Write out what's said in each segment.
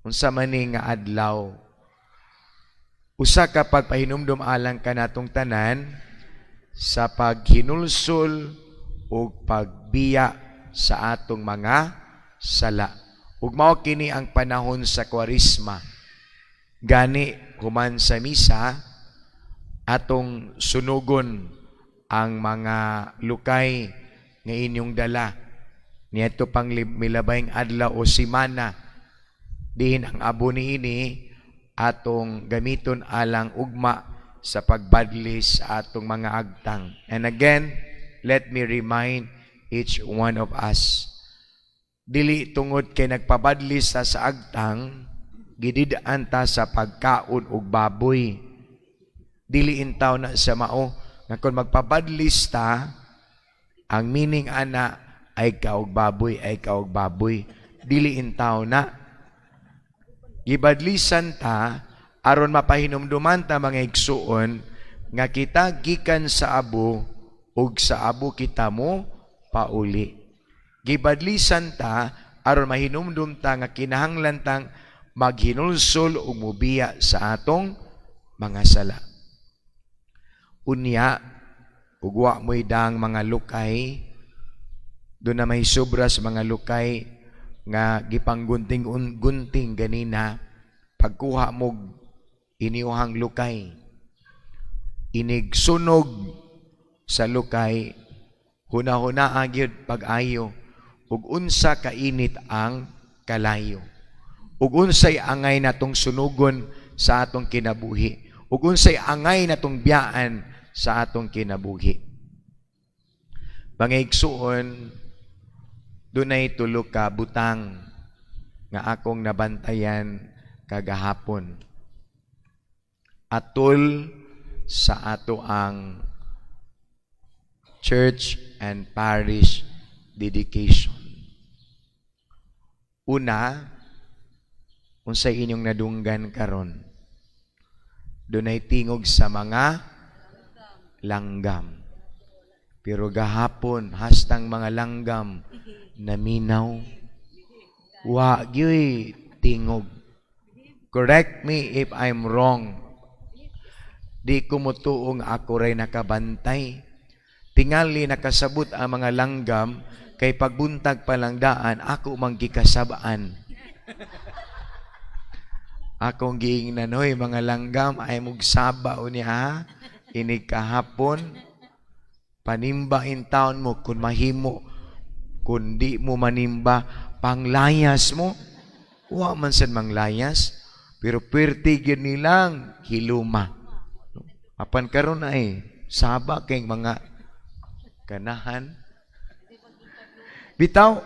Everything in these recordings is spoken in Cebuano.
Unsa man ni nga adlaw? Usa ka pagpahinumdom alang kanatong tanan sa paghinulsol ug pagbiya sa atong mga sala. Ug mao kini ang panahon sa Kwaresma. Gani human sa misa, atong sunugon ang mga lukay nga inyong dala niadto pang milabayng adlaw o simana, diin ang abo niini atong gamiton alang ugma sa pagbadlis sa atong mga agtang. And again, let me remind each one of us, dili tungod kay nagpabadlis ta sa agtang, gidid-an ta sa pagkaon og baboy. Dili intaw na sa mao nga kung magpabadlis ta, ang meaning ana ay kaog baboy, ay kaog baboy. Dili intaw na. Gibadlisan ta aron mapahinumduman ta, mga igsuon, nga kita gikan sa abo ug sa abo kita mo pauli. Gibadlisan ta aron mahinumdum ta nga kinahanglan tang maghinulsol ug mubiya sa atong mga sala. Unya, ug wa mo'y dang mga lukay, duna may sobra sa mga lukay nga gipanggunting-gunting ganina, pagkuha mo inyuhang lukay, inig sunog sa lukay, huna-huna gyud pag-ayo ug unsa kainit ang kalayo ug unsay angay natong sunugon sa atong kinabuhi ug unsay angay natong biyaan sa atong kinabuhi. Mga igsuon, dunay tulo ka butang nga akong nabantayan kagahapon atol sa ato ang church and parish dedication. Una, unsay inyong nadunggan karon? Dunay tingog sa mga langgam. Pero gahapon, hastang mga langgam naminaw. Wa gyuy tingog. Correct me if I'm wrong. Di ko motuo nga ako ray nakabantay. Tingali nakasabot ang mga langgam kay pagbuntag pa lang daan ako mang gikasabaan. Akong giingnan, "Hoy mga langgam, ay mugsaba unya ha. Inig kahapon, panimba in town mo kung mahimo. Kung di mo manimba, panglayas mo." Wa man sad manglayas, pero puwerte gyud nilang hiluma. Apan karon ay saba kay mga ganahan. Bitaw,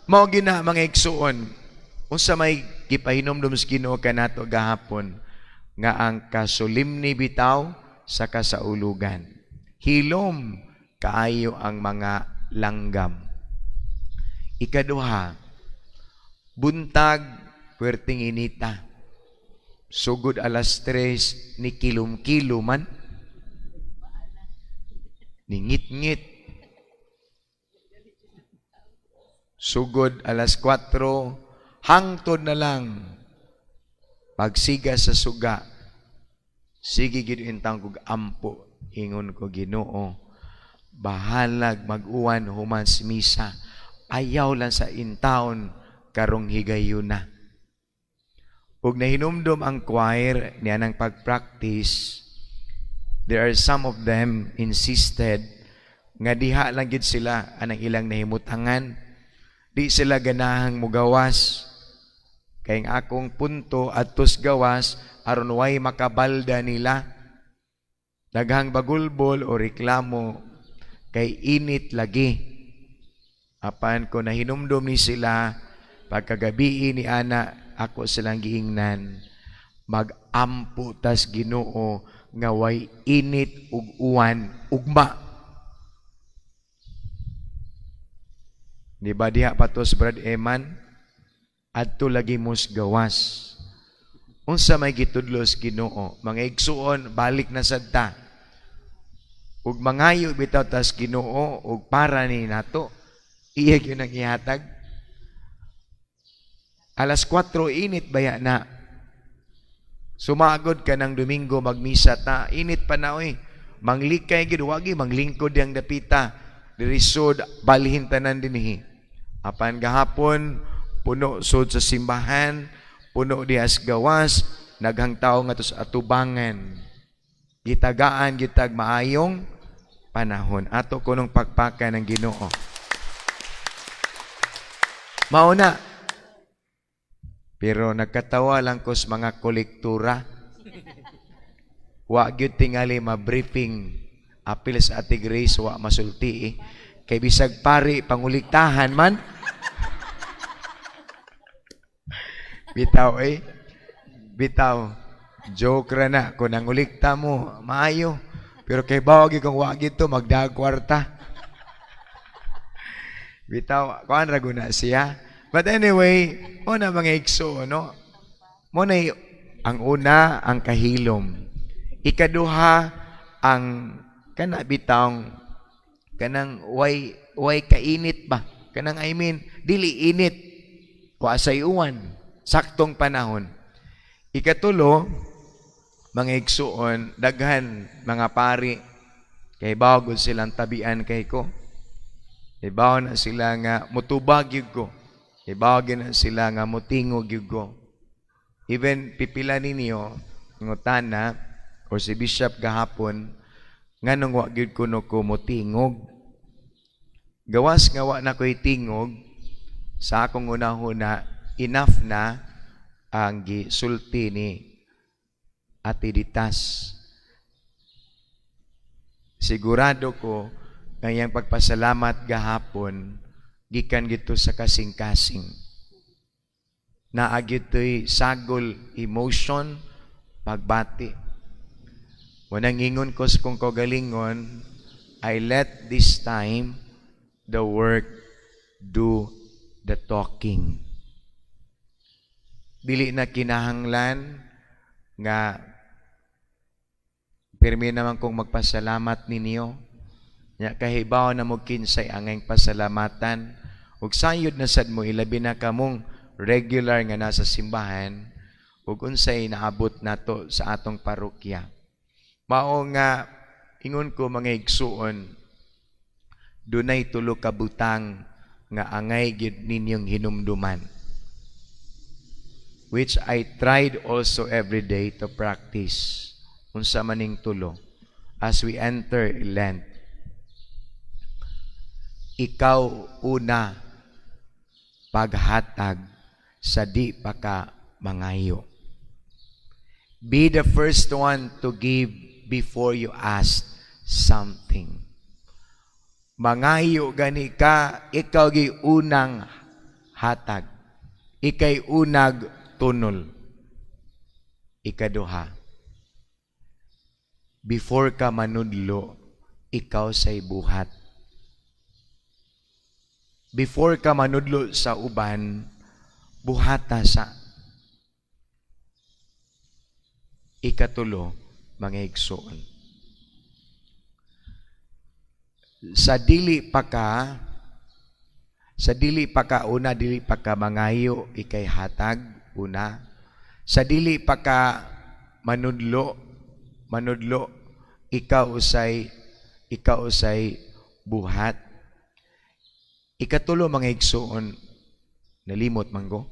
mao gina, mga igsuon, unsa may gipahinumdum sa Ginoo kanato gahapon nga ang kasolemni bitaw sa kasaulugan. Hilom kaayo ang mga langgam. Ikaduha, buntag puwerteng inita. Sugod alas 3 ni kilom-kilo man. Ningit-ngit. Sugod alas 4, hangtod na lang pagsiga sa suga. Sige gid intang kog ampo, ingon ko, "Ginoo, bahalag mag-uwan human sa misa. Ayaw lang sa intawon karong higayuna." Ug nahinumdom ang choir niya ng pag-practice, there are some of them insisted nga diha lang gid sila anang ilang nahimutangan. Di sila ganahang mugawas. Kay ang akong punto adtos gawas aron way makabalda nila. Daghang bagulbol o reklamo kay init lagi. Apan ko nahinumdom ni sila pagkagabi ni ana, ako silang giingnan, mag-ampo tas Ginoo nga way init ug uwan ugma. Di ba diha patos Brad Eman, adto lagi mos gawas. Unsa may gitudlo sa Ginoo? Mga igsuon, balik na sad ta. Ug mangayo bitaw tas Ginoo ug para ni nato, iya gyud ang ihatag. Alas 4, init baya na. Sumagod ka ng Domingo, magmisa ta, init pa na oy. Manglikay gid, wagi manglingkod yang dapita. Diri sud balhin tanan dinhi. Apan gahapon puno sud sa simbahan, puno dihas gawas, daghang tao nga sa atubangan. Gitagaan gitag maayong panahon. Ato kunong pakpakan ng Ginoo. Mao na. Pero nagkatawa lang ko sa mga kolektura. Wa gyud tingali ma-briefing, apil sa Ate Grace, wa masulti eh. Kay bisag pari panguliktahan man. Bitaw eh. Bitaw. Joke ra na kung nangulikta mo, maayo. Pero kay bawo gyud kung wa gyud to magdag kwarta. Bitaw, kuan ra guna siya. But anyway, mo na mga igsoon, no? Mo na ang una, ang kahilom. Ikaduha, ang kana bitawng kanang way kainit ba? Kanang, I mean, dili init. Wa say uwan, saktong panahon. Ikatulo, mga igsuon, daghan mga pari kay bagod silang tabian kay ko. Ibaw na sila nga mutubag gyud ko. Ibaw na sila nga mutingog gyud ko. Even pipila ninyo ngutana or si Bishop gahapon nganong wa gyud kuno ko motingog. Gawas nga wa na ko'y tingog sa akong unahuna, enough na ang gisulti ni Ate Ditas. Sigurado ko nga iyang pagpasalamat gahapon gikan gito sa kasing-kasing. Naa gito'y sagol emotion pagbati. Wanang ingon ko sa kong kaugalingon, I let this time the work do the talking. Dili na kinahanglan nga pirmi naman kong magpasalamat ninyo. Nya kahibaw na mo kinsay angay pasalamatan. Ug sayod na sad mo, ilabi na kamong regular nga nasa simbahan, ug unsay naabot nato sa atong parokya. Mao nga ingon ko, mga igsuon, dunay tulo ka butang nga angay gyud ninyong hinumduman, which I tried also every day to practice. Unsa maning tulo as we enter Lent? Ikaw una paghatag sa di pa ka mangayo. Be the first one to give before you ask something. Mangayo gani ka, ikaw gi unang hatag. Ikay unag tunol. Ikaduha, before ka manudlo, ikaw say buhat. Before ka manudlo sa uban, buhata sa. Ikatulo, mga igsoon. Sa dili pa ka una, dili pa ka mangayo, ikay hatag una. Sa dili pa ka manudlo, ikaw usay buhat. Ikatulo, mga igsoon, nalimot man ko.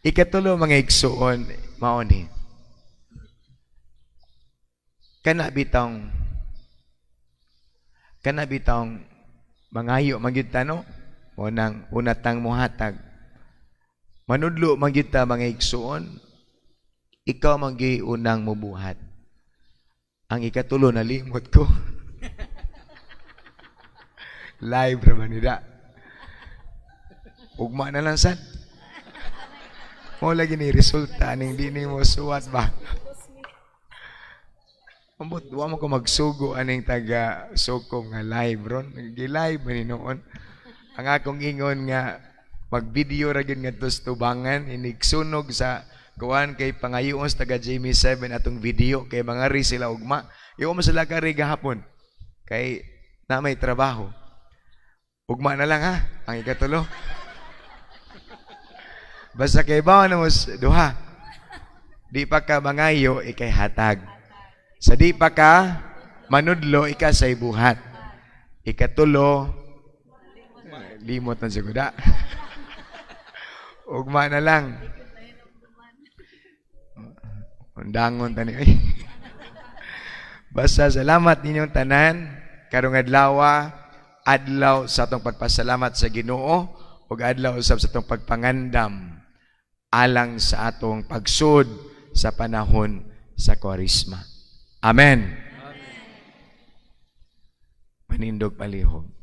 Ikatulo, mga igsoon, mao ni. Kana bitawng mangayo man gyud ta, no? Mo nang una tang mohatag. Manudlo man gyud ta, mga igsoon, ikaw man gyud unang mobuhat. Ang ikatulo, nalimot ko. Live ra man nila. Ugma na lang sad. Mo lagi ni resulta ning di nimo suwat ba. Ambot, wa mo ko magsugo aning taga Sokom nga live ron. Gi-live man ni noon. Ang akong ingon nga mag-video ra gyud ngadto sa tubangan inig sunog sa kuan kay pangayoon sa taga Jamie 7 atong video kay mangari sila ugma. Iwa mo sila kari gahapon kay na may trabaho. Ugma na lang ha, ang ikatulo. Basta kay bawa na mo duha. Di pa ka mangayo, ikay hatag. Sa di pa ka manudlo, ika say buhat. Ikatulo, limot na siguro. Ugma na lang. Undangon tani. Basta salamat ninyong tanan karong adlaw, adlaw sa atong pagpasalamat sa Ginoo ug adlaw usab sa atong pagpangandam alang sa atong pagsud sa panahon sa Kwaresma. Amen. Manindog palihog.